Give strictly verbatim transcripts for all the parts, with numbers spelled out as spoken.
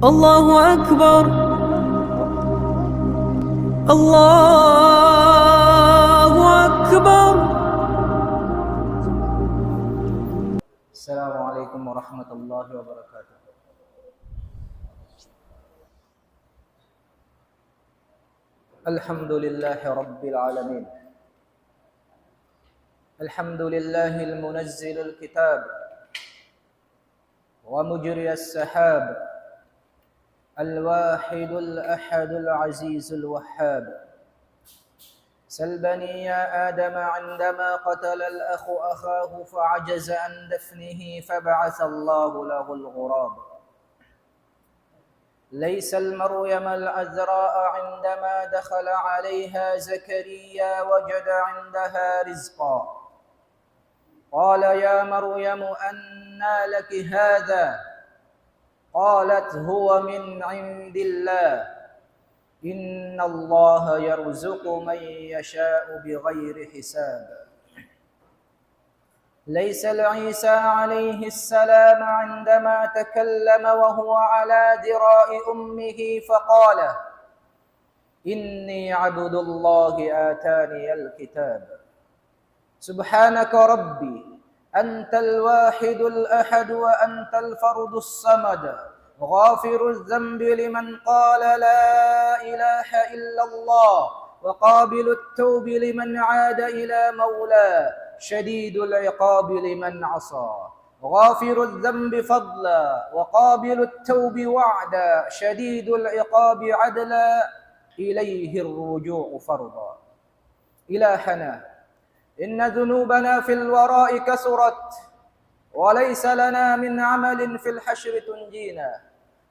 الله أكبر. الله أكبر. السلام عليكم ورحمة الله وبركاته. الحمد لله رب العالمين. الحمد لله المنزل الكتاب ومجري السحاب، الواحد الأحد العزيز الوهاب. سل بني آدم عندما قتل الأخ أخاه فعجز عن دفنه فبعث الله له الغراب. ليس المريم العذراء عندما دخل عليها زكريا وجد عندها رزقا. قال يا مريم أنى لك هذا؟ قالت هو من عند الله، إن الله يرزق من يشاء بغير حساب. ليس العيسى عليه السلام عندما تكلم وهو على ذراع أمه فقال إني عبد الله آتاني الكتاب. سبحانك ربي، أنت الواحد الأحد وأنت الفرد الصمد، غافر الذنب لمن قال لا إله إلا الله، وقابل التوب لمن عاد إلى مولاه، شديد العقاب لمن عصى، غافر الذنب فضلا، وقابل التوب وعدا، شديد العقاب عدلا، إليه الرجوع فرضا. إلهنا، إن ذنوبنا في الوراء كثرت، وليس لنا من عمل في الحشر تنجينا،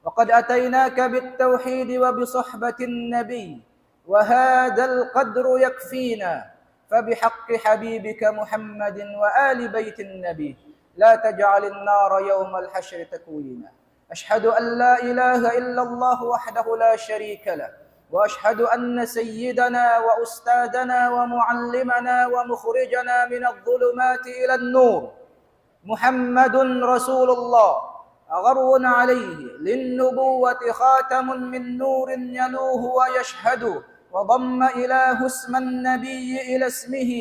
وقد أتيناك بالتوحيد وبصحبة النبي، وهذا القدر يكفينا، فبحق حبيبك محمد وآل بيت النبي، لا تجعل النار يوم الحشر تكوينا. أشهد أن لا إله إلا الله وحده لا شريك له، وأشهد أن سيدنا وأستاذنا ومعلمنا ومخرجنا من الظلمات إلى النور محمد رسول الله، غر عليه للنبوة خاتم من نور يلوه ويشهد، وضم إله اسم النبي إلى اسمه،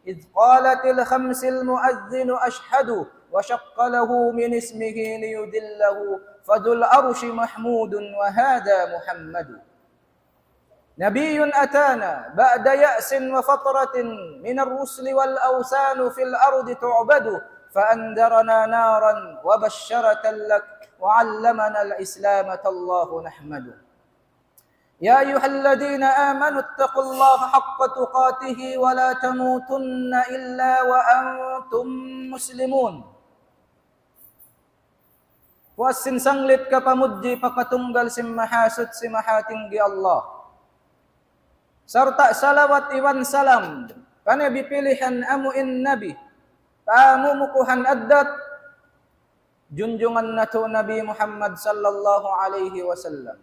إذ قالت الخمس المؤذن أشهد، وشق له من اسمه ليدله، فذو العرش محمود وهذا محمد. نبي أتانا بعد يأس وفترة من الرسل والأوثان في الأرض تعبد، فأنذرنا نارا وبشرة لك، وعلمنا الإسلام تالله نحمده. يا أيها الذين آمنوا اتقوا الله حق تقاته ولا تموتن إلا وأنتم مسلمون. Puas sin sanglit kapamudji pa katunggal sin Mahasuchi Mahatinggi Allah. Sarta' salawat iban salam pa Nabi pilihan amu in Nabi, pamumukuhan addat, junjungan natu' Nabi Muhammad sallallahu alayhi wasallam.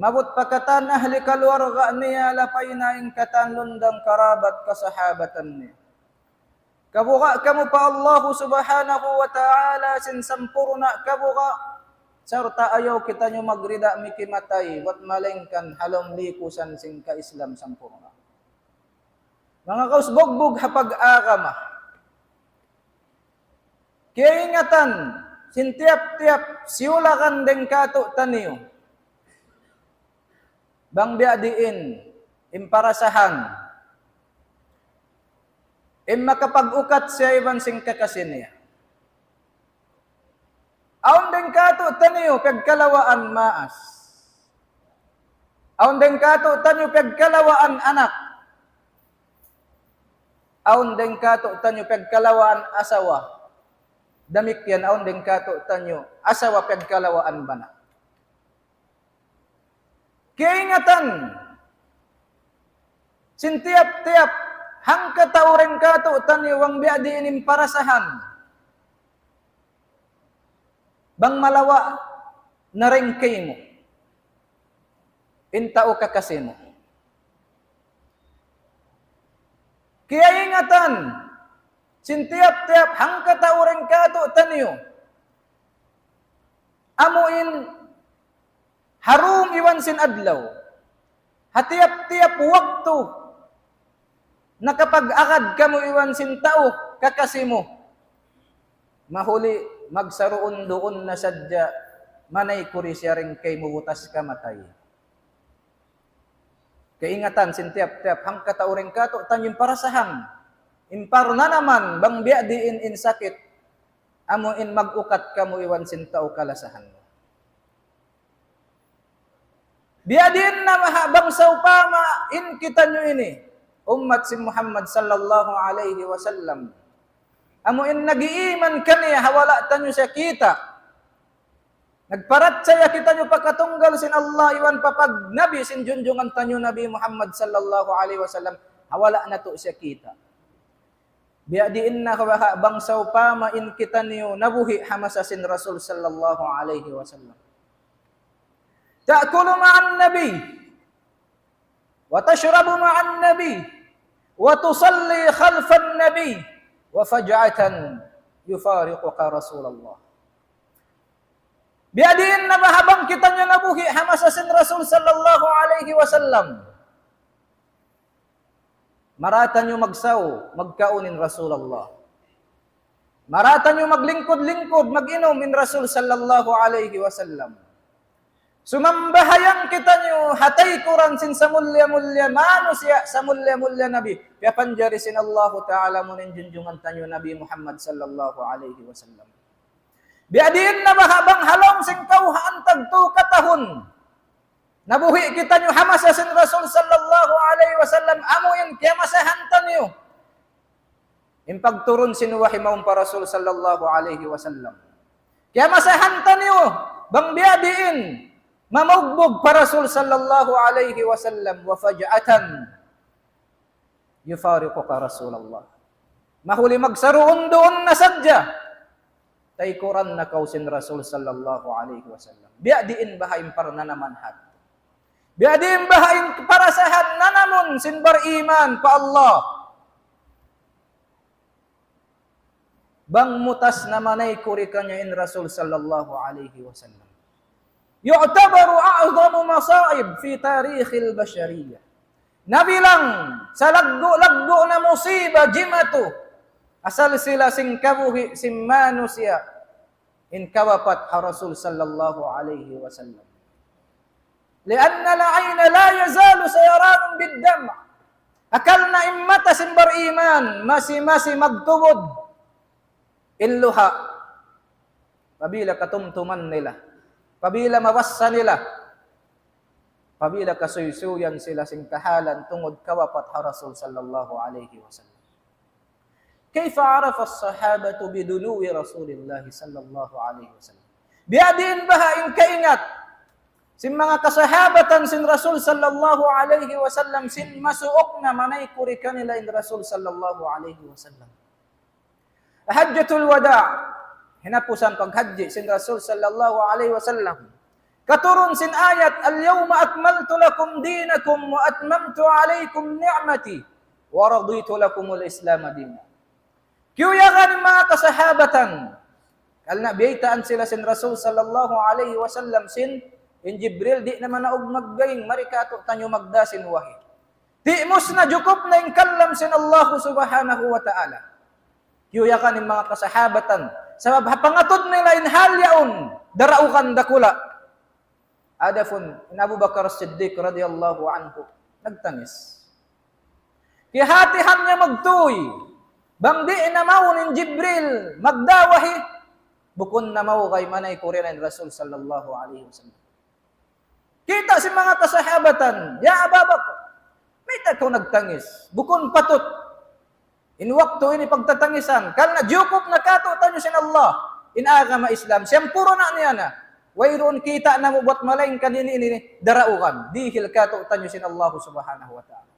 Maabut pa katan ahli kaluarga niya, lapay na in katan lundang karabat kasahabatan niya. Kabuga' kamu pa Allahu Subhanahu wa Ta'ala sin sampurna' kabuga', sarta' ayaw kitaniyu magrida mikimatay, bat malaingkan ha lawm likusan sin ka-Islam sampurna'. Manga kausbugbug ha pag-agama, kiyaingatan sin tiyap-tiyap siyulakan dayn kātu'niyu, bang biya' diin in parasahan, in makapag-ukat siya iban sin kakasi niya. Awn dayn kātu'niyu piyagkalawaan maas. Awn dayn kātu'niyu piyagkalawaan anak. Awn dayn kātu'niyu piyagkalawaan asawa. Damikkiyan awn dayn kātu'niyu asawa piyagkalawaan bana'. Kiyaingatan sin tiyap-tiyap hangkatau dayn kātu'niyu bang biya' diin in parasahan, bang malawa' na dayn kaymu in tau kakasi mu. Kiyaingatan sin tiyap-tiyap hangkatau dayn kātu'niyu amu in Ha dum iban sin adlaw, ha tiyap-tiyap waktu, nakapag-agad kamu iban sin tau kakasi mu, mahuli magsaruun-duun na sadja, manay kuri siya dayn kaymu butas kamatay. Kaingatan sin tiyap-tiyap hangkatau dayn kātu'niyu in parasahan, in parnanaman, bang biyadiin in sakit, amu in mag-ukat kamu iban sin tau kalasahan mu. Biyadiin na baha' bang sawpama in kitaniyu ini, ummat sin Muhammad sallallahu alayhi wasallam, amu in nag-iiman kaniya ha wala' taniyu siya kita'. Nagparachaya kitaniyu pa katunggal sin Allah iban pa pagnabi sin junjungan taniyu Nabi Muhammad sallallahu alayhi wasallam, ha wala' natu' siya kita'. Biyadiin na baha' bang sawpama in kitaniyu nabuhi' ha masa sin Rasul sallallahu alayhi wasallam. تأكل مع النبي وتشرب مع النبي وتصلي خلف النبي وفجأة يفارقك رسول الله. Biyadiin na baha' bang kitaniyu nabuhi' ha masa sin Rasul sallallahu alayhi wasallam. Mara taniyu magsaw, magkaun in Rasulullah. Mara taniyu maglingkud-lingkud, mag-inum in Rasul sallallahu alayhi wasallam. Sumambahayang kitaniyu ha taykuran sin samulliya-mulliya manusiya', samulliya-mulliya Nabi. Piyapanjari sin Allahu Ta'ala amu in junjungan taniyu Nabi Muhammad sallallahu alayhi wasallam. Biyadiin na baha' bang ha lawm sin kawhaan tagtu katahun nabuhi' kitaniyu ha masa sin Rasul sallallahu alayhi wasallam, amu in kiyamasahan taniyu in pagturun sin wahi mawn pa Rasul sallallahu alayhi wasallam. Kiyamasahan taniyu bang biyadiin mamugbug pa Rasul sallallahu alayhi wasallam, وفجأة يفارقك رسول الله. Mahuli magsaruun-duun na sadja, taykuran na kaw sin Rasul sallallahu alayhi wasallam. Biyadiin baha' in parnanaman hat. Biyadiin baha' in parasahan nanamun sin bariman pa Allah. Bang mutas na manay kuri kaniya in Rasul sallallahu alayhi wasallam. يعتبر أعظم مصائب في تاريخ البشرية. Nabilang salaggu'-laggu' na musiba jimatu, asal sila sin kabuhi' sin manusiya' in kawapat ha Rasul sallallahu alayhi wasallam. لأن العين لا يزال سيران بالدمع. Akal na in mata sin bariman, masi-masi magtubud in luha'. Pabila katumtuman nila, pabila mabassa nila, pabila kasuysuyan sila sin kahalan tungud kawapat ha Rasul sallallahu alayhi wasallam. كيف عرف الصحابة بدنو رسول الله صلى الله عليه وسلم؟ Biyadiin baha' in kaingat sin manga kasahabatan sin Rasul sallallahu alayhi wasallam sin masuuk na manay kuri kanila in Rasul sallallahu alayhi wasallam. Hajjatul Wada', hinapusan paghajji sin Rasul sallallahu alayhi wasallam. Katurun sin ayat, اليوم أكملت لكم دينكم وأتممت عليكم نعمتي ورضيت لكم الإسلام دينا. Kiyuyagan in manga kasahabatan. Karna' biyaytaan sila sin Rasul sallallahu alayhi wasallam sin, in Jibril di' na manaug maggaing, mari katu' taniyu magdā sin wahi. Timus na, jukup na in kalam sin Allah subhanahu wa ta'ala. Kiyuyagan in manga kasahabatan. Sabab ha pangatud nila in hal yaun, daraugan dakula'. Adapun in Abu Bakar As-Siddiq radiyallahu anhu, nagtangis. Kiyahatihan niya magtuy, bang di' na mawn in Jibril magdā wahi, bukun na mawn kaymanay kuri na in Rasul sallallahu alayhi wasallam. Kita' sin manga kasahabatan, "Ya Aba Bakar, mayta' kaw nagtangis? Bukun patut in waktu ini pagtatangisan. Karna' jukup na katu' taniyu sin Allah in agama Islam. Siyampurna' niya na. Wayruun kita' namu' buwat malaingkan ini, ini, ini, daraugan. Dihil katu' taniyu sin Allah subhanahu wa ta'ala."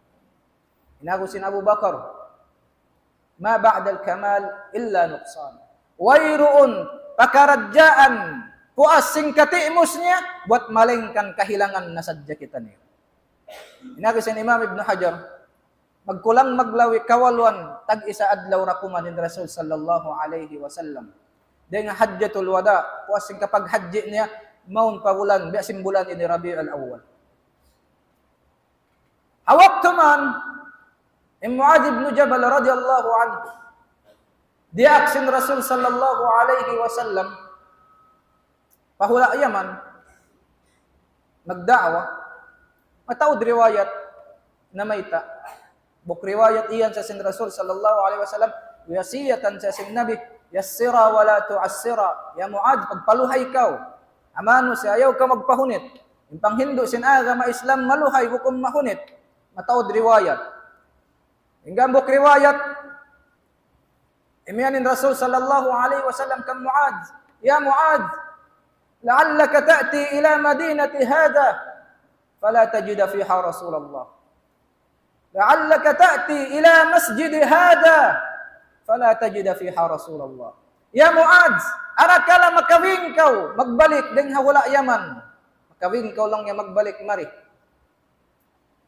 In agi sin Abu Bakar, ما بعد الكمال إلا نقصان. Wayruun pakaradjaan puas sin katimus niya, buwat malaingkan kahilangan na sadja kitaniyu. In agi sin Imam Ibn Hajar, magkulang maglabi kawaluan tag-isa adlaw da kuman in Rasul sallallahu alayhi wasallam. Dayn ha Hajjatul Wada', puas sin kapaghajji niya, mawn pa bulan, biya' sin bulan ini Rabiul Awwal. Ha waktu man, in Muadz ibn Jabal radiyallahu anhu, diyaak sin Rasul sallallahu alayhi wasallam, pa hula' Yaman, nagda'wa, mataud riwayat, namayta'. Buk riwayat iyan sa sin Rasul sallallahu alayhi wasallam, wiyasiyatan sa sin Nabi, "Yassira wa la tu'assira." Ya Muadz, pagpaluhay kaw. Amanu siya, ayaw kaw magpahunit. In panghindu' sin agama Islam maluhay, bukun mahunit. Mataud riwayat. Hangkan buk riwayat, imiyan in Rasul sallallahu alayhi wasallam kan Muadz, "Ya Muadz, لعلك تأتي إلى مدينة هذا فلا تجد فيها رسول الله. لعلك تأتي إلى مسجد هذا فلا تجد فيها رسول الله." Ya Muadz, arakala' makabing kaw magbalik dayn ha hula' Yaman. Makabing kaw laung niya magbalik mari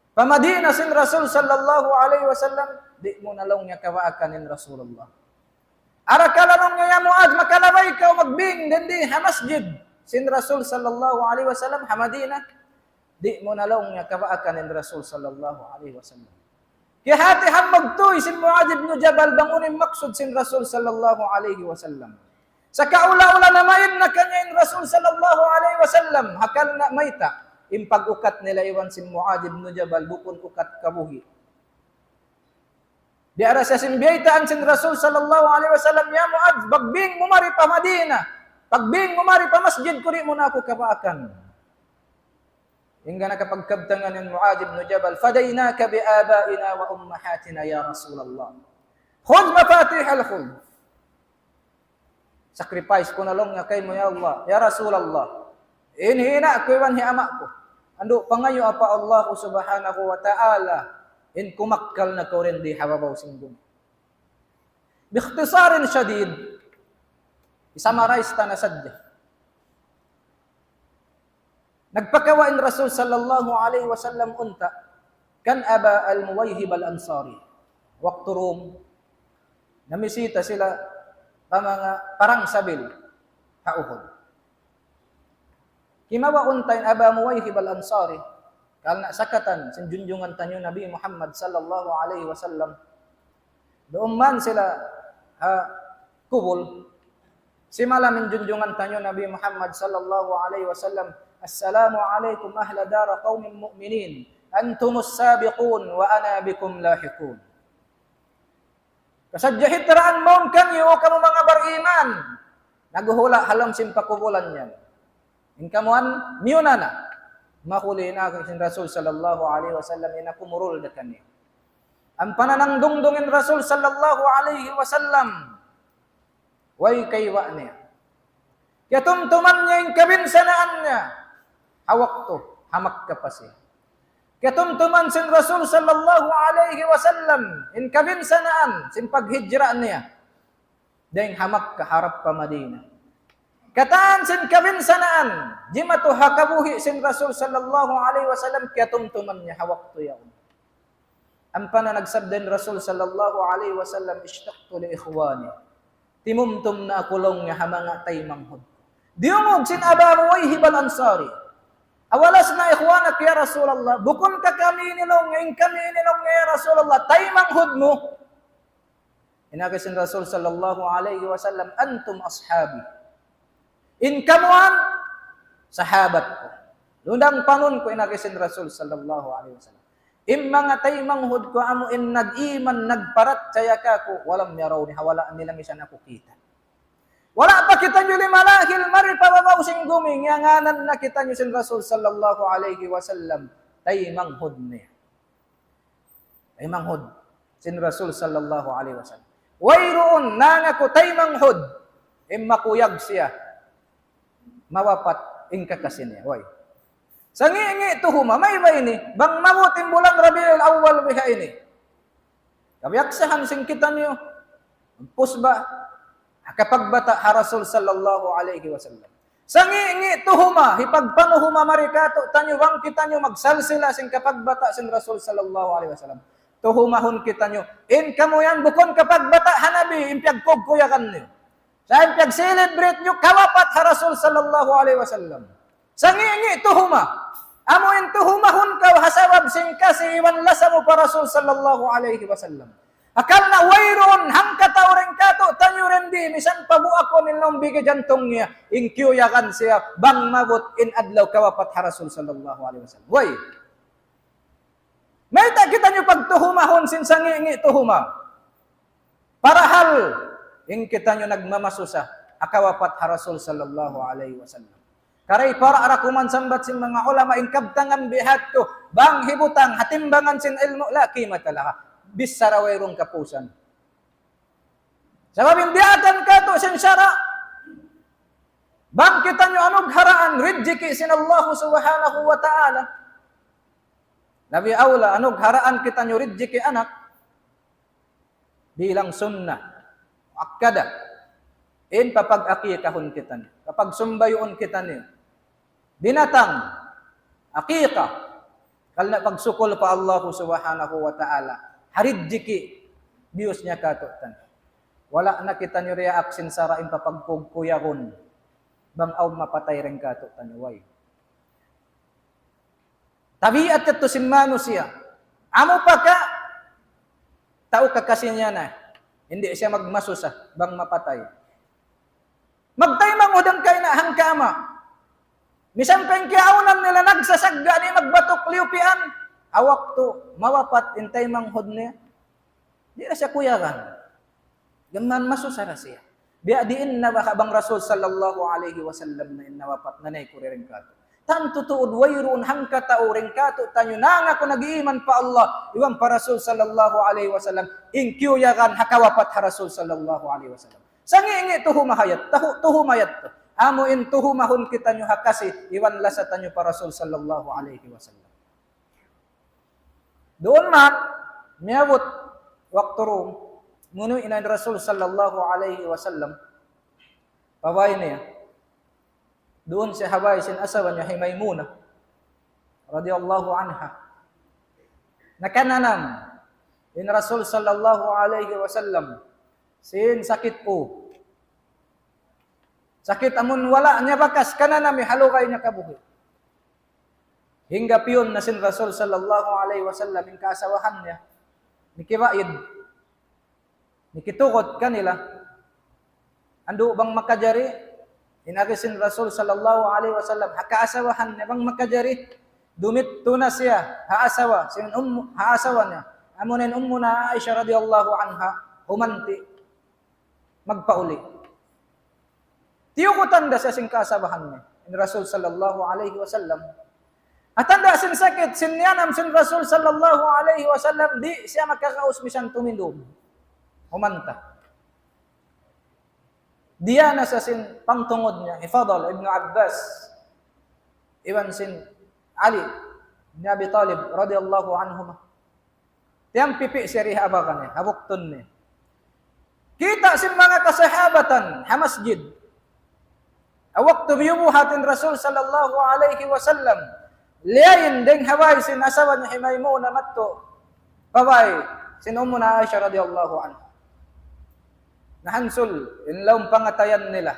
pa Madina sin Rasul sallallahu alayhi wasallam, di' mu na laung niya kabaakan in Rasulullah. Arakala' laung niya, ya Muadz, makalabay kaw magbing dayn di ha masjid sin Rasul sallallahu alayhi wasallam ha Madina, di' mu na laung niya kabaakan in Rasul sallallahu alayhi wasallam. Kiyahatihan magtuy sin Muadz ibn Jabal bang unu in maksud sin Rasul sallallahu alayhi wasallam. Sa' kaula-ula namayan na kaniya in Rasul sallallahu alayhi wasallam, hangkan na mayta', in pag-ukat nila iban sin Muadz ibn Jabal bukun ukat kabuhi'. Di' da siya sin biyaytaan sin Rasul sallallahu alayhi wasallam, "Ya Muadz, pagbing mu mari pa Madina, pagbing mu mari pa masjid ku, di' mu na aku kabaakan." Hangkan na kapagkabtangan in Muadz ibn Jabal, فديناك بآبائنا وأمهاتنا يا رسول الله. خذ مفاتيح الخلد. Sacrifice ku na laung niya kaymu, ya Allah, ya Rasulullah. In hina' ku iban hi ama' ku. Andu' pangayu' pa Allah subhanahu wa ta'ala, in kumakkal na kaw dayn di ha babaw sin gumi. باختصار شديد, i-summarize ta na sadja. Nagpakawa' in Rasul sallallahu alayhi wasallam unta' kan Aba al-Muwayhib al-Ansari. Waktu dum, namisita sila pa manga parang sabil ha Uhud. Kimawa' unta' in Aba Muwayhib al-Ansari, karna' sakatan sin junjungan taniyu Nabi Muhammad sallallahu alayhi wasallam. Duun man sila ha kubul, simalam in junjungan taniyu Nabi Muhammad sallallahu alayhi wasallam, السلام عليكم أهل دار قوم مؤمنين، أنتم السابقون وأنا بكم لاحقون. Kasadja hitaraan mawn kaniyu, kamu manga bariman, naghuhula' ha lawm sin pakubulan yan. In kamu yan, miyuna na. Mahuli na sin Rasul sallallahu alayhi wasallam, in aku murul da kaniyu. Ampa na nangdungdung in Rasul sallallahu alayhi wasallam. Way kaiwa' niya. Kiyatumtuman niya in kabinsanaan niya. Ha waktu, ha Makkah pa siya. Kiyatumtuman sin Rasul sallallahu alayhi wasallam in kabinsanaan sin paghijra niya dayn ha Makkah harap pa Madina. Katan sin kabinsanaan, jimatu ha kabuhi' sin Rasul sallallahu alayhi wasallam, kiyatumtuman niya ha waktu yaun. Ampa na nagsabda in Rasul sallallahu alayhi wasallam, اشتقت لإخواني. Timumtum na aku laung niya ha manga taymanghud. Diyungug sin Aba Muwayhib al-Ansari. Awalasna ikhwanak ya Rasulullah. Bukun ka kami ini laung niya, in kami ini laung niya ya Rasulullah, taymanghud mu. In agi sin Rasul sallallahu alayhi wasallam, أنتم أصحابي. In kamu yan, sahabat ku. Lundang panun ku, in agi sin Rasul sallallahu alayhi wasallam. In manga taymanghud ku amu in nag-iman, nagparachaya kāku', ولم يروني, ha wala' nila misan aku kita'. Wala' pa kitaniyu limalahil mari pa babaw sin gumi, ngiyangānan na kitaniyu sin Rasul sallallahu alayhi wasallam, taymanghud niya. Taymanghud sin Rasul sallallahu alayhi wasallam. Wayruun nangaku taymanghud, in makuyag siya mawapat in kakasi niya. Way. Sa' ngi'-ngi' tuhuma, mayta' ini, bang maabut in bulan Rabiul Awwal biha ini. Kabiyaksahan sin kitaniyu, pusba, ha kapagbata' ha Rasul sallallahu alayhi wasallam. Sa' ngi'-ngi' tuhuma, hipagpanuhuma mari kātu'niyu bang kitaniyu magsalsila sin kapagbata' sin Rasul sallallahu alayhi wasallam. Tuhumahun kitaniyu, in kamu yan bukun kapagbata' ha Nabi, in piyagkugkuyagan niyu. Sa' in piyag-celebrate niyu, kawapat ha Rasul sallallahu alayhi wasallam. Sangi'-ngi' tuhuma. Amu in tuhumahun kaw ha sabab sin kasi iban lasa mu pa Rasul sallallahu alayhi wasallam. Hangkan na wayruun hangkatau dayn kātu'niyu dindi, misan pa buakun in laung bigi jantung niya, in kiyuyagan siya, bang maabut in adlaw kawapat ha Rasul sallallahu alayhi wasallam. Way. Mayta' kitaniyu pagtuhumahun sin sangi'-ngi' tuhuma. Parahal, in kitaniyu nagmamasusa, ha kawapat ha Rasul sallallahu alayhi wasallam. Karay para' ra kuman sambat sin manga ulama in kabtangan biya' hādtu, bang hibutang ha timbangan sin ilmu', la qimata laha. Bichara wayruun kapusan. Sabab in diyaak kātu' sin sara', bang kitaniyu anugharaan rijiki' sin Allah subhanahu wa ta'ala. Labi awla, anugharaan kitaniyu rijiki' anak, bilang sunnah muakkada. In papag-akikahun kitaniyu, papagsumbayuun kitaniyu. Binatang, akikah, karna' pagsukul pa Allah subhanahu wa ta'ala. Ha rijiki', biyus niya kātu'niyu. Wala' na kitaniyu diyaak sin sara' in papagkuykuyagun. Bang awn mapatay dayn kātu'niyu, way. Tabiat yadtu sin manusiya'. Amu pa ka, tau kakasi niya na. Di' siya magmasusa, bang mapatay. Magtaymanghud in kaina' hangka ama'. Misan pa in kiyaawnan nila nagsasagga' di' magbatuk liyupian. Ha waktu mawapat in taymanghud niya, di' na siya kuyagan. Gam mayan masusa ra siya. Biya' diin na baha' bang Rasul sallallahu alayhi wasallam na in nawapat na naiku dayn kātu'. Tantu tuud wayruun hangkatau dayn kātu'niyu nangaku nag-iiman pa Allah, iban pa Rasul sallallahu alayhi wasallam, in kiyuyagan ha kawapat ha Rasul sallallahu alayhi wasallam. Sangi'-ngi' tuhuma ha yadtu, tuhu-, tuhuma ha yadtu. Amu in tuhumahun kitaniyu ha kasi, iban lasa taniyu pa Rasul sallallahu alayhi wasallam. Duun man, miyabut waktu duun, munu' na in Rasul sallallahu alayhi wasallam, pa bāy niya. Duun siya ha bāy sin asawa niya hi Maymuna, radiyallahu anha. Nakananam in Rasul sallallahu alayhi wasallam sin sakit u. Sakit amun wala' niya bakas kananami ha lugay niya kabuhi'. Hangga piyun na sin Rasul sallallahu alayhi wasallam in kaasawahan niya. Nikibaid. Nikitugud kanila. Andu' bang makajari, in agi sin Rasul sallallahu alayhi wasallam, ha kaasawahan niya bang makajari, dumittu na siya, ha asawa, sin ummu, ha asawa niya. Amuna in Ummuna Aisha radiyallahu anha, humanti'. Magpauli'. Tiyugutan da siya sin kaasawahan niya, in Rasul sallallahu alayhi wasallam. Hangkan da sin sakit, sin niyanam sin Rasul sallallahu alayhi wasallam, di' siya makagaus misan tumindug. Humanta. Diyā na siya sin pangtungud niya, hi Fadl ibn Abbas, iban sin Ali ibn Abi Talib radiyallahu anhuma. Tiyampipi' siya di ha abakan niya, ha buktun niya. Kita' sin manga kasahabatan ha masjid. Ha waktu biyubuhat in Rasul sallallahu alayhi wasallam, liyain dayng ha bāy sin asawa niya hi Maymuna madtu pa bāy sin Ummuna Aisha radiyallahu anha. Nahansul in lawm pangatayan nila.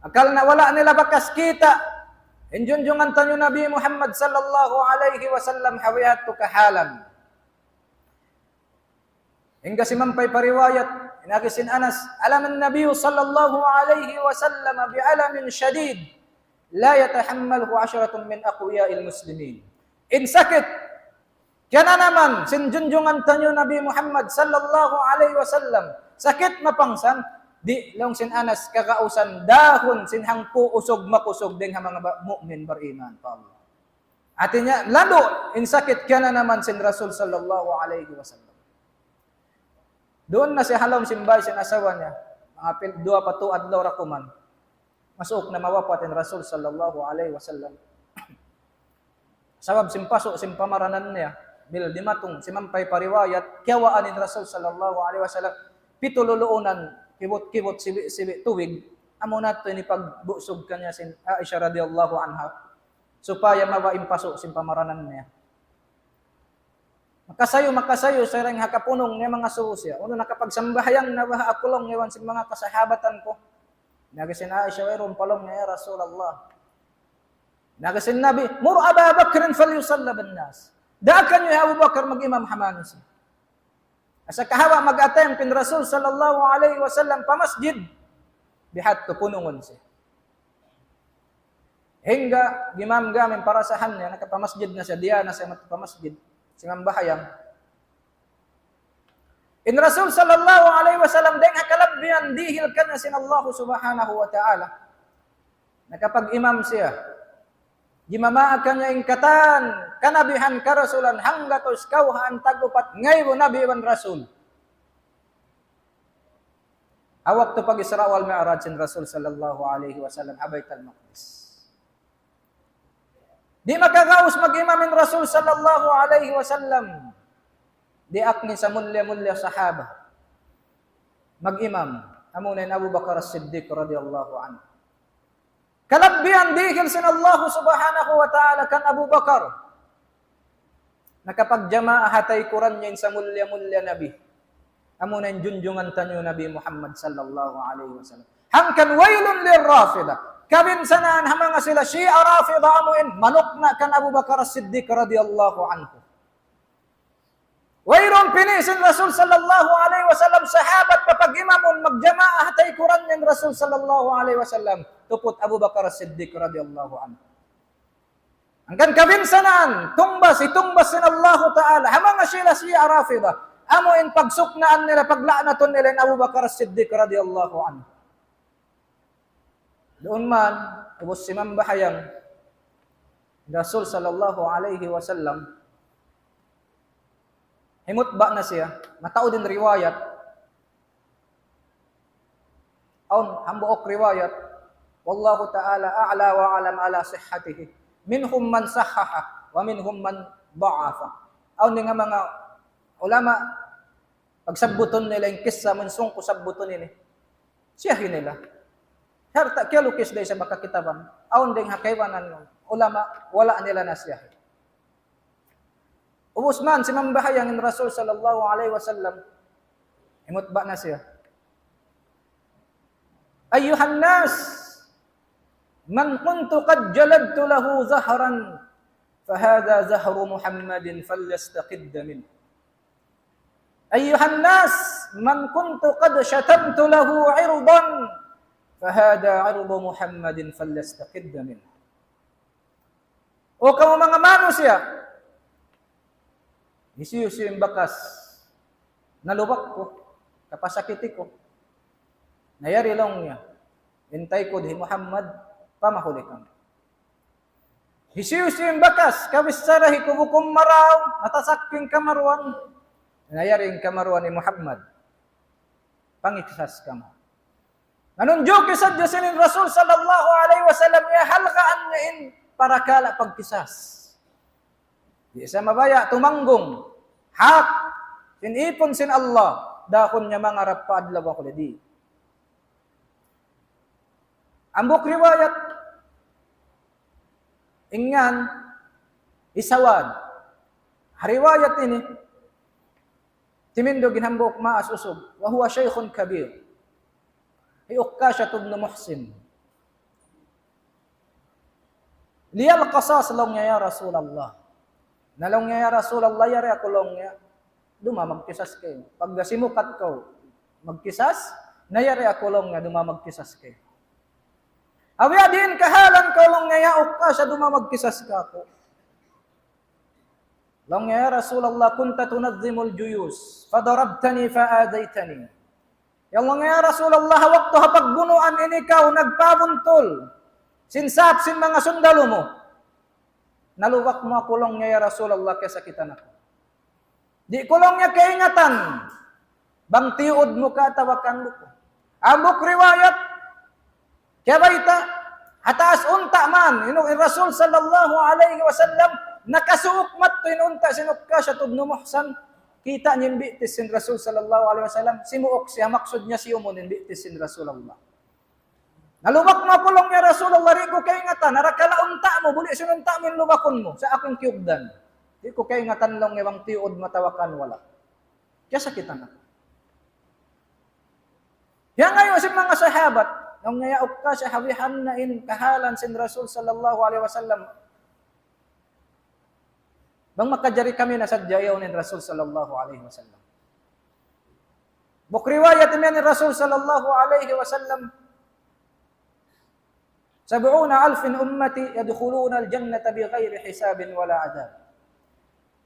Hangkan na wala' nila bakas kita' in junjungan taniyu Nabi Muhammad sallallahu alayhi wasallam ha way yadtu kahālan. Hangga simampay pa riwayat, in agi sin Anas, ألم النبي صلى الله عليه وسلم بألم شديد لا يتحمله عشرة من أقوياء المسلمين. In sakit, kiyananaman sin junjungan taniyu Nabi Muhammad sallallahu alayhi wasallam, sakit mapangsan, di' laung sin Anas kagausan dahun sin hangpu' usug makusug dayng ha manga ba-, mu'min bariman pa Allah. Hāti niya, ladu' in sakit kiyananaman sin Rasul sallallahu alayhi wasallam. Duun na siya ha lawm sin bāy sin asawa niya, manga pil-, duwa pa tū adlaw ra kuman. Masuuk na mawapat in Rasul sallallahu alayhi wasallam. Sabab sin pasu' sin pamaranan niya, bil dimatung, simampay pa riwayat, kiyawaan in Rasul sallallahu alayhi wasallam, pitu luluunan, kibut-kibut, sibi'-sibi' tubig, amuna yadtu in hipagbusug kaniya sin Aisha radiyallahu anha, supaya mawa' in pasu' sin pamaranan niya. Makasayu, makasayu, sarang ha kapunung niya mangasubu siya. Unu, nakapagsambahayang na baha' aku laung iban sin manga kasahabatan ku? In agi sin Aisha, wayruun pa laung niya, ya Rasulullah. Laung sin Nabi, "Mur Aba Bakrin falyusalla bin nas." Daakan niyu hi Abu Bakar mag-imam ha manusiya'. Asa kahawa mag-attempt in Rasul sallallahu alayhi wasallam pa masjid, biya' hādtu punungun siya. Hangga gimamgam in parasahan niya, nakapamasjid na siya, diya na siya magpamasjid, simambahayang. In Rasul sallallahu alayhi wasallam, dayn ha kalabbihan dihil kaniya sin Allah subhanahu wa ta'ala, nakapag-imam siya. Jimamaa kaniya in katan kanabihan, karasulan, hanggatus kawhaan tag-upat ngaibu nabi iban rasul. Ha waktu pag-Isra wal Mi'raj sin Rasul sallallahu alayhi wasallam ha Baytal Maqdis. Di' makagaus mag-imam in Rasul sallallahu alayhi wasallam. Diyaak niya in samulliya-mulliya sahaba mag-imam, amuna in Abu Bakar As-Siddiq radiyallahu anhu. Kalabbihan dihil sin Allah subhanahu wa ta'ala kan Abu Bakar. Nakapagjamaa ha taykuran niya in samulliya-mulliya Nabi. Amuna in junjungan taniyu Nabi Muhammad sallallahu alayhi wasallam. Hangkan waylun lir Rafida. Kabinsanaan ha manga sila Shia Rafida amu in manukna' kan Abu Bakar As-Siddiq radiyallahu anhu. Wayruun pini' sin Rasul sallallahu alayhi wasallam sahabat papag-imamun magjamaa ha taykuran niya in Rasul sallallahu alayhi wasallam. Tuput Abu Bakar As-Siddiq radiyallahu anhu. Hangkan kabinsanaan, tungbas, hitungbas sin Allahu Ta'ala ha manga sila Shia Rafida, amu in pagsuknaan nila, pagla'natun nila in Abu Bakar As-Siddiq radiyallahu anhu. Duun man, ubus simambahayang Rasul sallallahu alayhi wasallam, himutba' na siya, mataud in riwayat. Awn hambuuk riwayat, والله تعالى أعلى وأعلم على صحته، منهم من صححه ومنهم من ضعفه. Awn dayn ha manga ulama, pagsabbutun nila in kissa, amun sūng ku sabbutun ini, siyahi nila. Sarta' kiyalukis da isab ha kitaban. Awn dayn ha kaibanan ulama, wala' nila nasiyahi. Ubus man simambahayang in Rasul sallallahu alayhi wasallam, himutba' na siya. أيها الناس، من كنت قد جلدت له زهرا فهذا زهر محمد فليستقد منه. أيها الناس، من كنت قد شتمت له عرضا فهذا عرض محمد فليستقد منه. O kamu manga manusiya', hisiyu-siyu in bakas nalubak ku, kapasakiti ku, na yari laung niya in taykud hi Muhammad, pamahuli kamu. Hisiyu-siyu in bakas kabichara hi kubu' ku marayaw, natasak in kamaruan, na yari in kamaruan hi Muhammad, pangikisas kamu. Nanunjuki sadja sin in Rasul sallallahu alayhi wasallam, iyahalgaan niya in parakala' pagkisas. Di' sa mabaya' tumanggung. Hak sin ipun sin Allah, daakun niya mangarap pa adlaw akhir di'. Hambuuk riwayat, in ngan hi Sawad. Ha riwayat ini, timindug in hambuuk maas usug, وهو شيخ كبير. Hi Ukasha ibn Muhsin. لي القصاص, laung niya, ya Rasulullah. Na laung niya, ya Rasulullah, yari aku laung niya duma magkisas kaymu. Pagga simukat kaw magkisas, na yari aku laung niya duma magkisas kaymu. Awi' diin kahalan kaw laung niya, ya Ukasha, duma magkisas kāku'. Laung niya, ya Rasulullah, كنت تنظم الجيوش فضربتني فآذيتني. Ya laung niya, ya Rasulullah, waktu ha pagbunuan ini kaw nagpabuntul sin sap sin manga sundalu mu. Nalubak mu aku laung niya, ya Rasulullah, kiyasakitan aku. Di' ku laung niya kaingatan bang tiyuud mu ka atawa kan duku'. Hambuuk riwayat, kiyabayta', ha taas unta' man, in Rasul sallallahu alayhi wasallam, nakasuuk madtu in unta' sin Ukasha ibn Muhsin, kita' niya in bitis sin Rasul sallallahu alayhi wasallam, simuuk siya, maksud niya siyumun in bitis sin Rasulullah. Nalubak mu aku laung niya, Rasulullah, di' ku kaingatan, arakala' unta' mu, buli' sin unta' mu in lubakun mu, sa' aku in kiyugdan. Di' ku kaingatan laung niya bang tiyuud mu atawa kan wala'. Kiyasakitan aku. Hiyanggayu' sin manga sahabat, Laung niya, "Ya Ukkasha, hawihan na in kahalan sin Rasul sallallahu alayhi wasallam. Bang makajari kami na sadja yaun in Rasul sallallahu alayhi wasallam." Buk riwayat imiyan in Rasul sallallahu alayhi wasallam, "سبعون ألف من أمتي يدخلون الجنة بغير حساب ولا عذاب."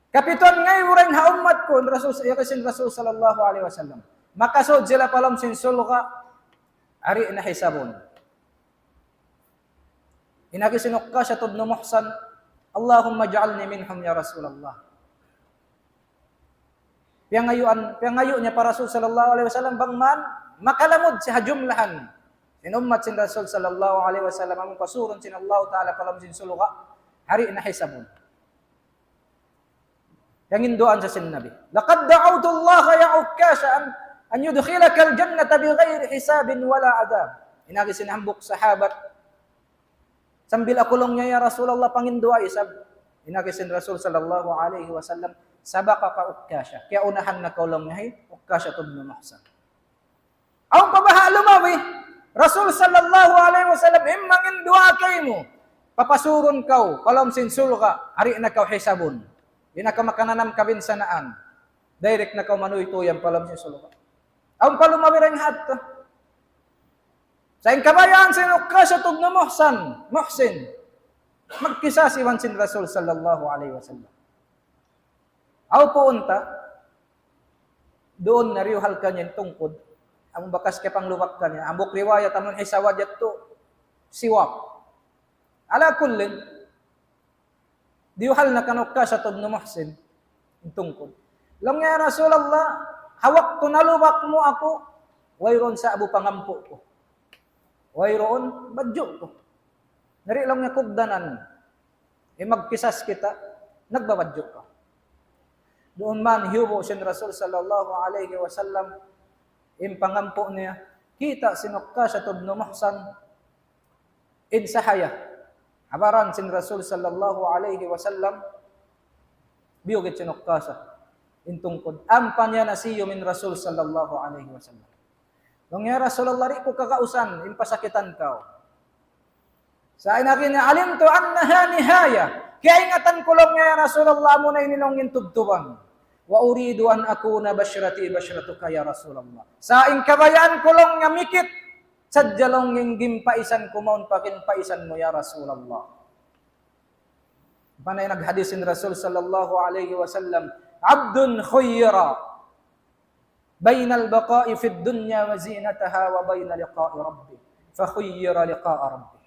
Kapituan ngaibu dayn ha ummat ku, in Rasul, agi sin Rasul sallallahu alayhi wasallam. Makasud sila pa lawm sin surga', di' na hisabun. In agi sin Ukkasha ibn Mihsan, "اللهم اجعلني منهم يا رسول الله." Piyangayuan, piyangayu' niya pa Rasul sallallahu alayhi wasallam, bang man makalamud siya ha jumlahan sin ummat sin Rasul sallallahu alayhi wasallam, amun pasurun sin Allah Ta'ala pa lawm sin surga', di' na hisabun. Piyanginduwaan sa sin Nabi, "لقد دعوت الله يا عكاشة أن، أن يدخلك الجنة بغير حساب ولا عذاب." In agi sin hambuuk sahabat, "Sambil aku," laung niya, "ya Rasulullah, panginduwaa isab." In agi sin Rasul sallallahu alayhi wasallam, "سبقك عكاشة." Kiyaunahan na kaw, laung niya, hi Ukkasha ibn Mihsan. Awn pa baha' lumabi, Rasul sallallahu alayhi wasallam, "In manginduwaa kaymu, papasurun kaw pa lawm sin surga', di' na kaw hisabun. Di' na kaw makananam kabinsanaan. Direct na kaw manuytuyan pa lawm sin surga'." Awn pa lumabi dayn ha yadtu. Sa' in kabayaan sin Ukkasha ibn Mihsan, Mihsan, magkisas iban sin Rasul sallallahu alayhi wasallam. Aw puunta, duun na diyuhal kaniya in tungkud, amun bakas kiyapanglubak kaniya. Hambuuk riwayat amun hi Sawad yadtu, siwak. Ala kullin, diyuhal na kan Ukkasha ibn Mihsan in tungkud. Laung niya, "Ya Rasulullah, ha waktu nalubak mu aku, wayruun sa'bu pangampu' ku. Wayruun badju' ku. Na di'," laung niya, "kugdanan. In magkisas kita, nagbabadju' kaw." Duun man hiyubu' sin Rasul sallallahu alayhi wasallam in pangampu' niya. Kita' sin Ukkasha ibn Mihsan in sahaya ha baran sin Rasul sallallahu alayhi wasallam, biyugit sin Ukkasha in tungkud. Ampa niya nasiyum in Rasul sallallahu alayhi wasallam. Laung niya, "Ya Rasulullah, di' ku kagausan in pasakitan kaw. Sa' in agi niya, علمت أنها نهاية. Kiyaingatan ku," laung niya, "ya Rasulullah, amuna ini," laung niya, "in tubtuban. وأريد أن أكون بشرتي بشرتك يا رسول الله. Sa' in kabayaan ku," laung niya, "mikit sadja," laung niya, "in ginpaisan ku mawn pa ginpaisan mu, ya Rasulullah." Ampa na in naghadis in Rasul sallallahu alayhi wasallam, "عبد خير بين البقاء في الدنيا وزينتها وبين لقاء ربه، فخير لقاء ربه."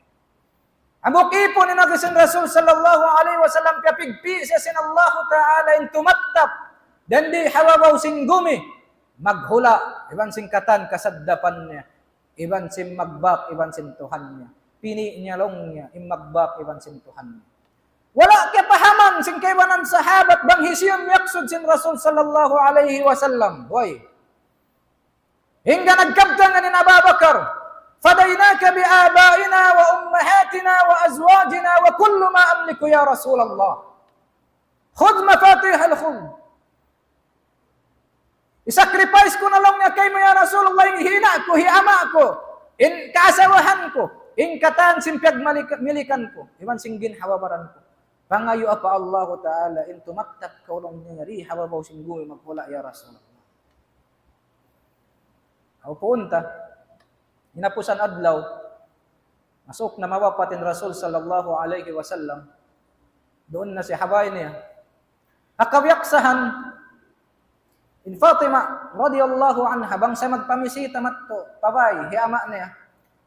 Hambuuk ipun in agi sin Rasul sallallahu alayhi wasallam, piyapigpi' siya sin Allahu Ta'ala in tumattap dindi ha babaw sin gumi, maghula' iban sin katan kasaddapan niya, iban sin magbak iban sin Tuhan niya. Pini' niya, laung niya, in magbak iban sin Tuhan niya. Wala' kiyapahaman sin kaibanan sahabat bang hisiyu in miyaksud sin Rasul sallallahu alayhi wasallam. Way. Hangkan nagkabtangan in Abu Bakar, "فديناك بآبائنا وأمهاتنا وأزواجنا وكل ما أملك يا رسول الله. خذ مفاتيح الخلد." "I-sacrifice ku na," laung niya, "kaymu, ya Rasulullah, in hi ina' ku, hi ama' ku, in kaasawahan ku, in katan sin piyagmilikan ku, iban sin ginhawa-baran ku. Pangayua pa Allahu Ta'ala in tumattap kaw," laung niya, "di ha babaw sin gumi maghula', ya Rasulullah." Aw puunta, hinapusan adlaw, masuuk na mawapat in Rasul sallallahu alayhi wasallam, duun na siya ha bay niya. Ha kabiyaksahan in Fatima radiyallahu anha, bang siya magpamisita madtu pa bay hi ama' niya,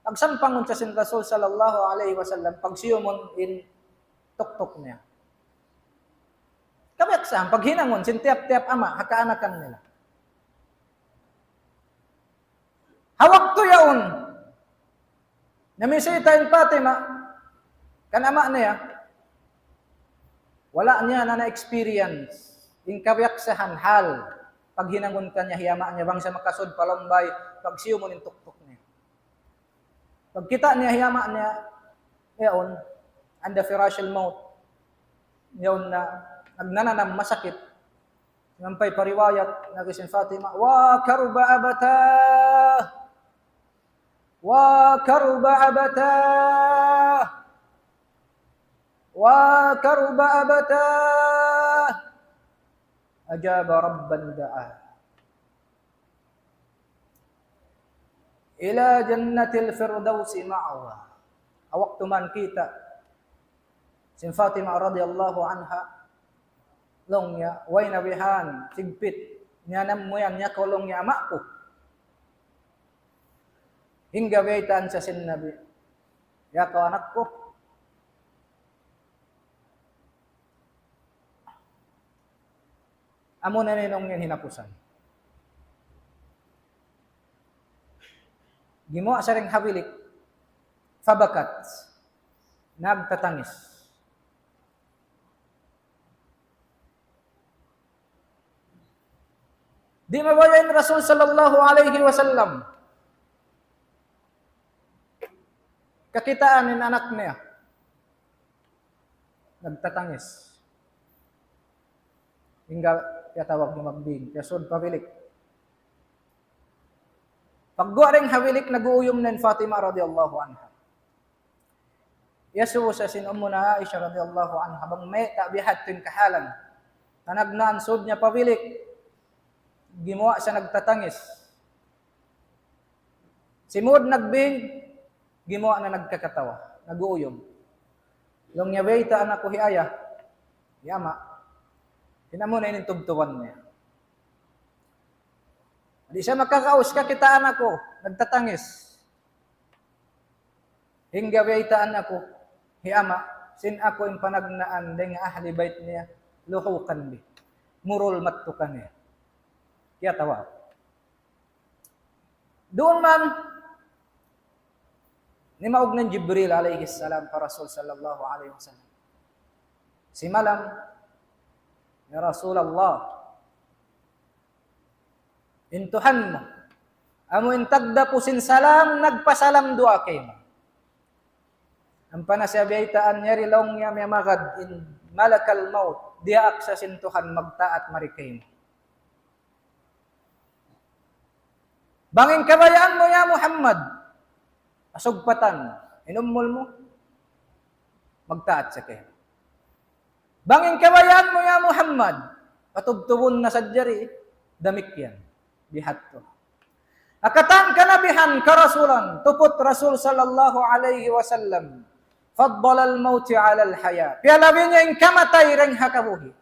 pagsampangun siya sin Rasul sallallahu alayhi wasallam, pagsiyumun in tuktuk niya. Kabiyaksahan, paghinangun sin tiyap-tiyap ama' ha kaanakan nila. Ha waktu yaun, namisita in Fatima kan ama' niya, wala' niya na na-experience in kabiyaksahan hal paghinangun kaniya hi ama' niya bang siya makasud pa lawm bay, pagsiyumun in tuktuk niya. Pagkita' niya hi ama' niya, yaun, عند فراش الموت, yaun na nagnananam, masakit. Sampay pa riwayat, in agi sin Fatima, "وكرب أبتاه." وكرب أبتاه، وكرب أبتاه، أجاب ربا دعاه، إلى جنة الفردوس مأواه. Ha waktu man kita' sin Fatima radiyallahu anha, laung niya, "Way Nabi han, sigpit, niyanam mu yan, niya kaw," laung niya, "ama' ku. Hangkan biyaytaan sa sin Nabi, ya kaw anak ku." Amu na in laung niya hinapusan. Gimuwa' siya dayn ha bilik, فبكت, nagtatangis. Di' mabaya' in Rasul sallallahu alayhi wasallam. Kakitaan in anak niya nagtatangis. Hangkan piyatawag niya magbing, piyasud pa bilik. Pagguwa' dayn ha bilik, nag-uuyum na in Fatima radiyallahu anha. Iyasubu siya sin Ummuna Aisha radiyallahu anha, bang mayta' bihadtu in kahalan. Tanagnaan sud niya pa bilik, gimuwa' siya nagtatangis. Simud nagbing, gimuwa' na nagkakatawa, nag-uuyum. Laung niya, "Biyaytaan aku hi ayah, hi ama'." Hinamu na in tubtuban niya. Di' siya makakaus, kakitaan aku nagtatangis. Hangkan biyaytaan aku hi ama', sin aku in panagnaan dayn ha ahli bayt niya, luhukan bi. Murul mattu kaniya. Kiyatawa. Duun man, nimaug na in Jibril alayhi salam pa Rasul sallallahu alayhi wasallam. Simalam, "Ya Rasulullah, in Tuhan mu, amu in tagdapu sin salam, nagpasalam duwaa kaymu." Ampa na siya biyaytaan niya, laung niya, "Miyamagad in malakal maut, diyaak sa sin Tuhan magtaat mari kaymu." "Bang in kabayaan mu, ya Muhammad, pasugpatan in umul mu, magtaat sa kaymu. Bang in kabayaan mu, ya Muhammad, patubtubun na sadja di, damikkiyan." Bihadtu. Ha katan kanabihan, karasulan, tuput Rasul sallallahu alayhi wasallam, فضل الموت على الحياة. Piyalabi niya in kamatay dayn ha kabuhi'.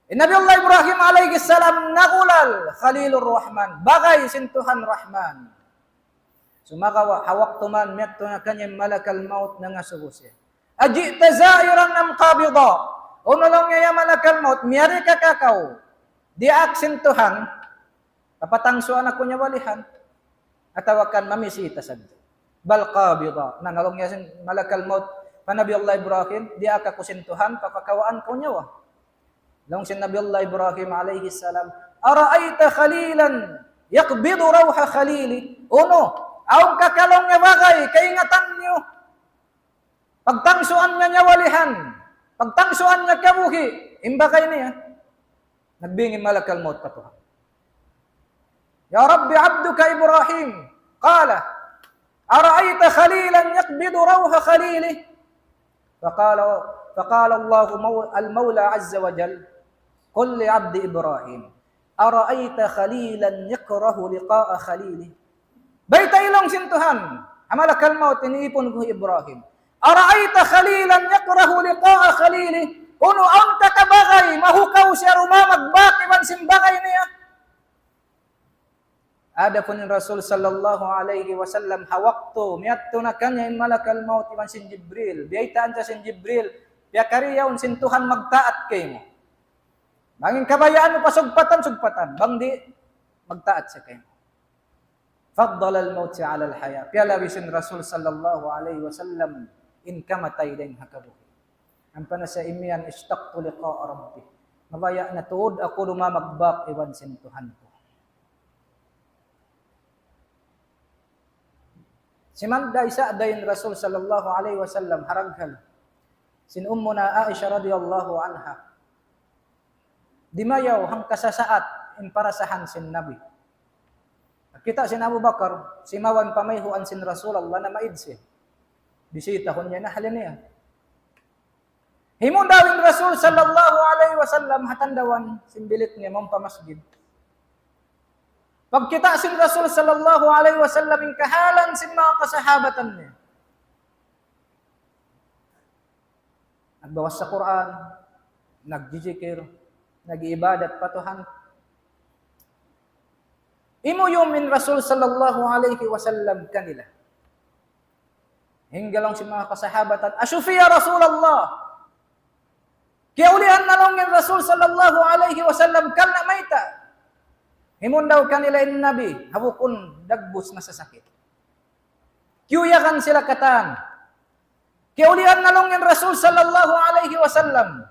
In Nabi Allah Ibrahim alayhi salam nagulal Khalilur Rahman, bagay sin Tuhan Rahman. Sumagawa', ha waktu man miyadtu na kaniya malakal maut, nangasubu siya. "أجئت زائرا أم قابضا؟" Unu laung niya, "Ya malakal maut, miyari ka ka kaw diyaak sin Tuhan, papatangsuan aku nyawa lihan, atawa kan mamisita sadja?" "بل قابضا." Na, laung niya sin malakal maut pa Nabi Allah Ibrahim, "Diyaak aku sin Tuhan, papakawaan kaw nyawa." Laung sin Nabi Allah Ibrahim alayhi salam, "أرأيت خليلا يقبض روح خليله؟" Unu, awn ka ka laung niya bagay, kaingatan niyu, pagtangsuan niya nyawa lihan, pagtangsuan niya kabuhi', in bagay niya? Nagbing in malakal maut pa Tuhan. "يا رب عبدك إبراهيم." قال: "أرأيت خليلا يقبض روح خليله؟" فقال، فقال الله مو-، المولى عز وجل: "قل لعبدي إبراهيم، أرأيت خليلا يكره لقاء خليله؟" Baytai laung sin Tuhan ha malakal maut, in ipun ku hi Ibrahim. "أرأيت خليلا يكره لقاء خليله؟" Unu, awn ka ka bagay, mahukaw siya dumamagbak iban sin bagay niya? Adapun in Rasul sallallahu alayhi wasallam, ha waktu miyadtu na kaniya in malakal maut iban sin Jibril, biyaytaan siya sin Jibril, "Piyakari yaun sin Tuhan magtaat kaymu. Bang in kabayaan mu pasugpatan, sugpatan. Bang di', magtaat siya kaymu." فضل الموت على الحياة. Piyalabi sin Rasul sallallahu alayhi wasallam in kamatay dayn ha kabuhi'. Ampa na siya imiyan, "اشتقت لقاء ربي." Mabaya' na tuud aku dumamagbak iban sin Tuhan ku. Simanda isab da in Rasul sallallahu alayhi wasallam ha raghal sin Ummuna Aisha radiyallahu anha. Dimayaw hangka sasaat in parasahan sin Nabi. Kita' sin Abu Bakar, simawan pamayhuan sin Rasulullah na maid siya. Bisitahun niya na hali niya. Himundaw in Rasul sallallahu alayhi wasallam ha tandawan sin bilik niya, mawn pa masjid. Pagkita' sin Rasul sallallahu alayhi wasallam in kahalan sin manga kasahabatan niya. Nagbabasa Qur'an, nagjijikir, nag-iibadat pa Tuhan. Imuyum in Rasul sallallahu alayhi wasallam kanila. Hangkan laung sin manga kasahabatan, "Ashufi ya Rasulullah." Kiyaulian na laung in Rasul sallallahu alayhi wasallam, karna' mayta'? Himundaw kanila in Nabi, ha bukun dagbus na sasakit. Kiyuyagan sila katan. Kiyaulian na laung in Rasul sallallahu alayhi wasallam.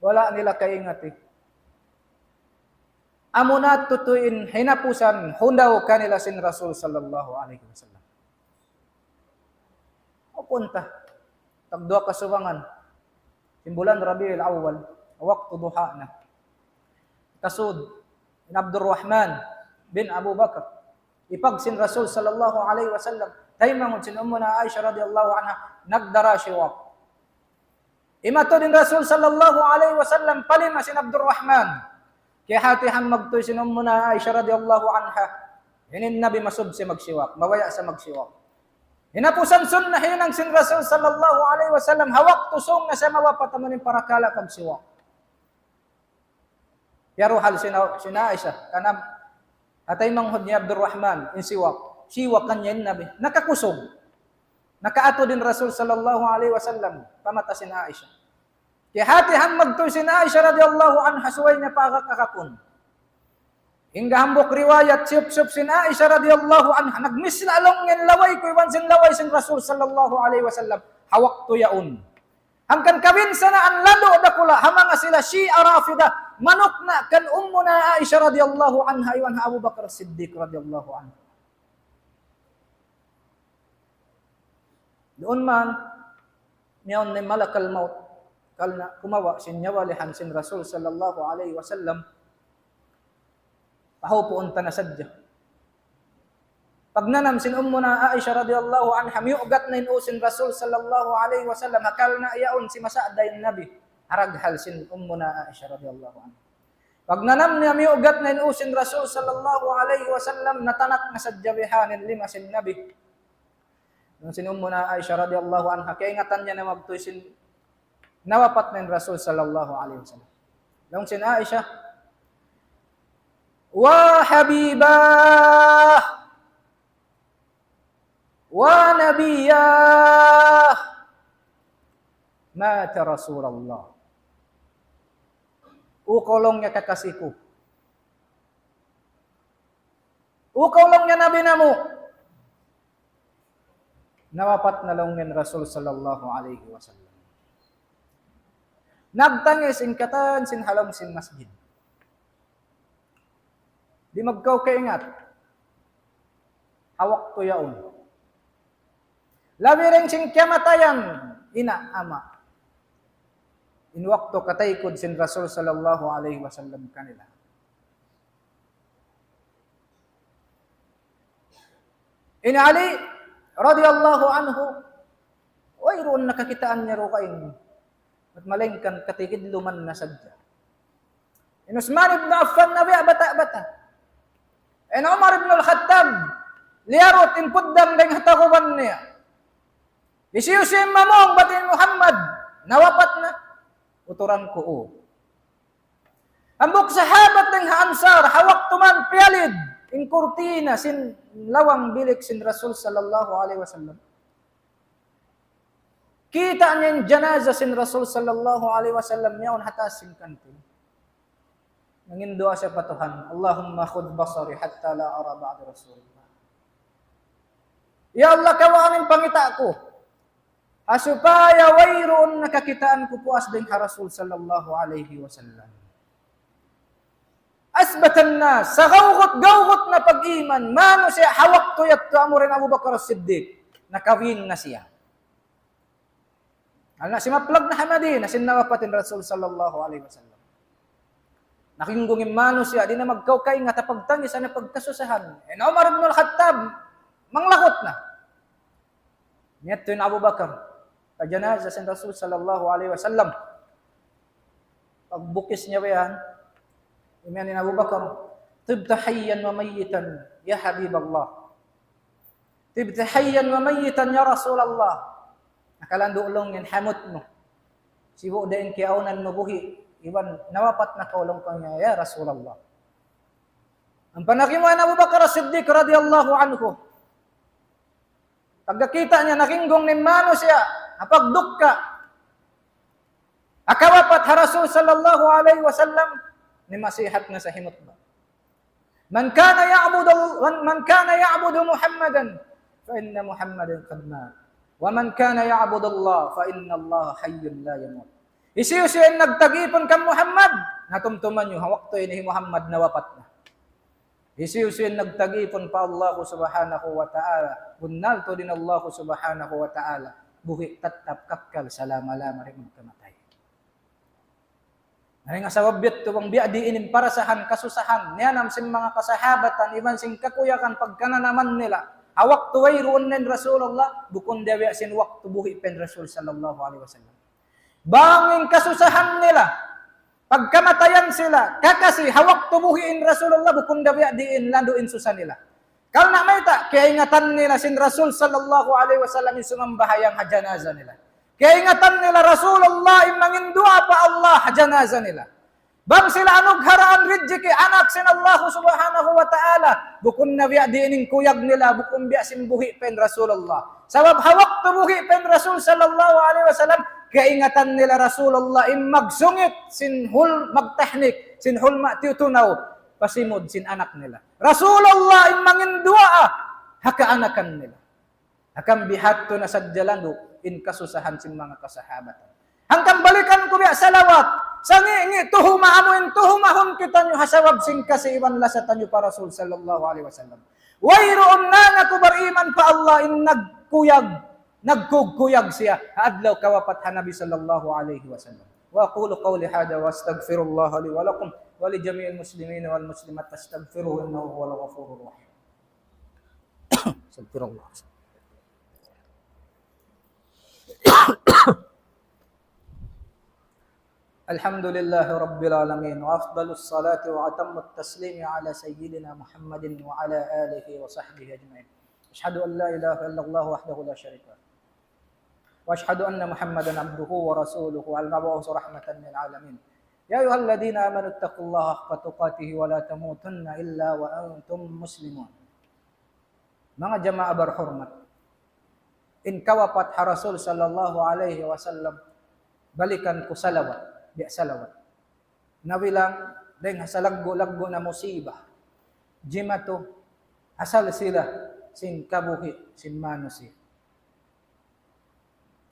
Wala' nila kaingati. Amuna tuud in hinapusan hundaw kanila sin Rasul sallallahu alayhi wasallam. Upunta. Tagduwa kasubangan. Sin bulan Rabiul Awwal, waktu duha na. Kasud, in Abdurrahman bin Abu Bakar. Ipag sin Rasul sallallahu alayhi wasallam. Taymanghud sin Ummuna Aisha radiyallahu anha, nagdara siwak. Imatud in Rasul sallallahu alayhi wasallam pa lima sin Abdurrahman. Kiyahatihan magtuy sin Ummuna Aisha radiyallahu anha. Ini in Nabi masubsi magsiwak, mabaya' sa magsiwak. Hinapusan sunnah hinang sin Rasul sallallahu alayhi wasallam, ha waktu sung na siya mawapat amu in parakala' pagsiwak. Piyaruhal sin, sin Aisha, kanam, ha taymanghud hi Abdurrahman, in siwak. Siwakan niya in Nabi. Nakakusug. Nakaatud in Rasul sallallahu alayhi wasallam, pa mata sin Aisha. Kiyahatihan magtuy sin Aisha radiyallahu anha, subay niya pagkakakun. Hangkan hambuuk riwayat, siyupsup sin Aisha radiyallahu anha, nagmisla' laung niya in laway ku iban sin laway sin Rasul sallallahu alayhi wasallam, ha waktu yaun. Hangkan kabinsanaan ladu' dakula', ha manga sila Shia Rafida, manukna' kan Ummuna Aisha radiyallahu anha, iban ha Abu Bakar Siddiq radiyallahu anhu. Duun man, miyawn na in malakal maut, karna' kumawa' sin nyawa lihan sin Rasul sallallahu alayhi wasallam, pahupuun ta na sadja. Pagnanam sin Ummuna Aisha radiyallahu anha, miyugat na in ū sin Rasul sallallahu alayhi wasallam, ha karna' yaun simasa da in Nabi, ha raghal sin Ummuna Aisha radiyallahu anha. Pagnanam niya miyugat na in ū sin Rasul sallallahu alayhi wasallam, natanak na sadja bihan in lima sin Nabi. Laung sin Ummuna Aisha radiyallahu anha, kaingatan niya na magtuy sin nawapat na in Rasul sallallahu alayhi wasallam. Laung sin Aisha, "Wa habibah, wa nabiyah, mata Rasulullah." Ū kaw laung niya kakasi ku. Ū kaw laung niya Nabi namu'. Nawapat na laung niya in Rasul sallallahu alayhi wasallam. Nagtangis in katan sin ha lawm sin masjid. Di' magkaw kaingat ha waktu yaun. Labi dayn sin kiyamatayan, ina', ama'. In waktu kataykud sin Rasul sallallahu alayhi wasallam kanila. In Ali radiyallahu anhu, wayruun na kakitaan niya dugaing. At malaingkan katigidluman na sadja. In Usman ibn Affan na biya' bata'-bata'. In Umar ibn al-Khattab, liyarut in puddang dayn ha taguban niya. Hisiyu-siyu in mamung bat hi Muhammad, nawapat na, uturan ku, ū. Hambuuk sahabat dayn ha Ansar, ha waktu man piyalid in kurtina sin lawang bilik sin Rasul sallallahu alayhi wasallam. Kita' niya in janaza sin Rasul sallallahu alayhi wasallam yaun ha taas sin kantil. Nangin duwaa siya pa Tuhan, "Allahumma khudh basari hatta la ara ba'da Rasulillah." Ya Allah, kawaa in pangita' ku. Ha supaya wayruun na kakitaan ku puas dayn ha Rasul sallallahu alayhi wasallam. Asbatan nas, sagawgut-gawgut na pag-iman, manusiya' ha waktu yadtu amura in Abu Bakar As-Siddiq, nakawin na siya. Hangkan simaplag na ha Madina, sin nawapat in Rasul sallallahu alayhi wasallam. Nakinggung in manusiya', di' na magkaw-kaingat ha pagtangis, ha pagkasusahan. In Umar ibn al-Khattab, manglakut na. Miyadtu in Abu Bakar, pa janaza sin Rasul sallallahu alayhi wasallam. Pagbukis niya yan, imiyan in Abu Bakar, "طبت حيا وميتا يا حبيب الله. طبت حيا وميتا يا رسول الله." Nakalandu' laung in hamut mu. Sibu' da in kiyaunan mu buhi', iban nawapat na kaw laung kaniya, ya Rasulullah. Ampa nakimuha in Abu Bakar As-Siddiq radiyallahu anhu. Pagkakita' niya, nakinggung in manusiya', ha pagdukka'. Ha kawapat ha Rasul sallallahu alayhi wasallam, niya nasihat na sa himutba'. من كان يعبد ال-، من، من كان يعبد محمدا فإن محمدا قد مات. ومن كان يعبد الله فإن الله حي لا يموت. Hisiyu-siyu in nagtagipun kan Muhammad, natumtuman niyu, ha waktu ini hi Muhammad nawapat na. Hisiyu-siyu in nagtagipun pa Allah subhanahu wa ta'ala, bunnal tuud in Allah subhanahu wa ta'ala, buhi' tattap kakkal salama-lama di' magkamatay. Na, dayn ha sabab yadtu bang biya' diin in parasahan, kasusahan, niyanam sin manga kasahabatan, iban sin kakuyagan pagkananaman nila. Ha waktu wayruun na in Rasulullah, bukun da biya' sin waktu buhi' pa in Rasul sallallahu alayhi wasallam. Bang in kasusahan nila, pagkamatayan sila, kakasi, ha waktu buhi' in Rasulullah, bukun da biya' diin landu' in susa nila. Karna' mayta', kiyaingatan nila sin Rasul sallallahu alayhi wasallam in sumambahayang ha janaza nila. Kiyaingatan nila Rasulullah in manginduwaa pa Allah ha janaza nila. Bang sila anugharaan rijiki anak sin Allah subhanahu wa ta'ala, bukun na biya' diin in kuyag nila, bukun biya' sin buhi' pa in Rasulullah. Sabab ha waktu buhi' pa in Rasul sallallahu alayhi wasallam, kiyaingatan nila Rasulullah in magsungit sin hul-, magtahnik, sin hulma' tiyutunaw, pa simud sin anak nila. Rasulullah in manginduwaa ha kaanakan nila. Hangkan bihadtu na sadja landu' in kasusahan sin manga kasahabatan. Hangkan balikan ku biya' salawat, sangi'-ngi' tuhuma, amu in tuhumahun kitaniyu ha sabab sin kasi iban lasa taniyu pa Rasul sallallahu alayhi wasallam. Wayruun na aku bariman pa Allah in nagkuyag, nagkugkuyag siya ha adlaw kawapat ha Nabi sallallahu alayhi wasallam. وأقول قولي هذا وأستغفر الله لي ولكم ولجميع المسلمين والمسلمات فاستغفروه إنه هو الغفور الرحيم. أستغفر الله. الحمد لله رب العالمين، وأفضل الصلاة وأتم التسليم على سيدنا محمد وعلى آله وصحبه أجمعين. أشهد أن لا إله إلا الله وحده لا شريك له. وأشهد أن محمدا عبده ورسوله المبعوث رحمة للعالمين. يا أيها الذين آمنوا اتقوا الله حق تقاته ولا تموتن إلا وأنتم مسلمون. Manga jamaa barhurmat, in kawapat ha Rasul sallallahu alayhi wasallam, balikan ku salawat, biya' salawat. Nabilang dayn ha salaggu'-laggu' na musiba. Jimatu asal sila sin kabuhi' sin manusiya'.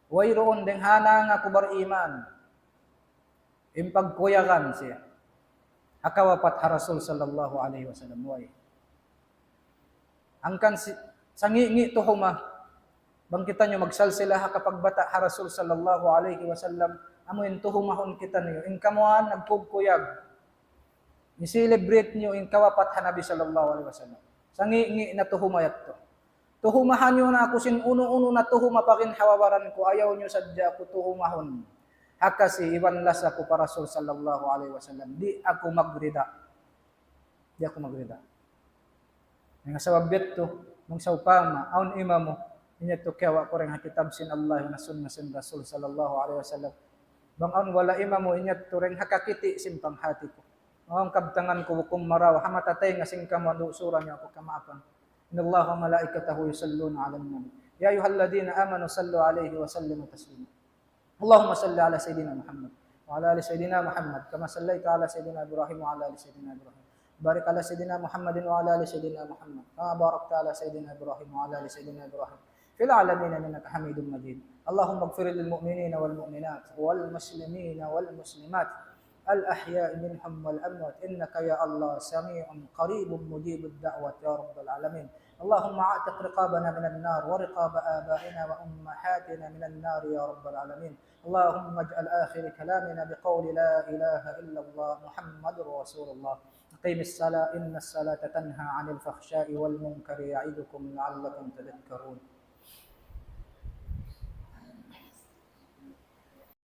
Wayruun dayn ha nangku bariman in pagkuyagan siya ha kawapat ha Rasul sallallahu alayhi wasallam. Way. Hangkan si-, sangi'-ngi' tuhuma, bang kitaniyu magsalsila ha kapagbata' ha Rasul sallallahu alayhi wasallam, amu in tuhumahun kitaniyu, in kamu yan nagkugkuyag, in celebrate niyu in kawapat ha Nabi sallallahu alayhi wasallam. Sangi'-ngi' na tuhuma yadtu. Tuhumahan niyu na aku sin unu-unu na tuhuma pa ginhawa-baran ku, ayaw niyu sadja aku tuhumahun ha kasi iban lasa ku pa Rasul sallallahu alayhi wasallam. Di' aku magrida. Di' aku magrida. Dayn ha sabab yadtu, bang sawpama awn imamu, in yadtu kiyawa' ku dayn ha kitab sin Allah iban ha sunna sin Rasul sallallahu alayhi wasallam. Bang awn wala' imamu, in yadtu dayn ha kakiti' sin panghati ku. Bang awn kabtangan ku bukun marayaw, ha mata taynga sin kamu andu' sura niyu aku kamaapan. إن الله وملائكته يصلون على النبي. يا أيها الذين آمنوا صلوا عليه وسلموا تسليما. اللهم صل على سيدنا محمد وعلى آل سيدنا محمد كما صليت على سيدنا إبراهيم وعلى آل سيدنا إبراهيم. بارك على سيدنا محمد وعلى آل سيدنا محمد كما باركت على سيدنا إبراهيم وعلى آل سيدنا إبراهيم في العالمين إنك حميد مجيد. اللهم اغفر للمؤمنين والمؤمنات والمسلمين والمسلمات الأحياء منهم والأموات إنك يا الله سميع قريب مجيب الدعوات يا رب العالمين. اللهم أعتق رقابنا من النار ورقاب آبائنا وأمهاتنا من النار يا رب العالمين. اللهم اجعل آخر كلامنا بقول لا إله إلا الله محمد رسول الله. أقم الصلاة إن الصلاة تنهى عن الفحشاء والمنكر يعظكم لعلكم تذكرون.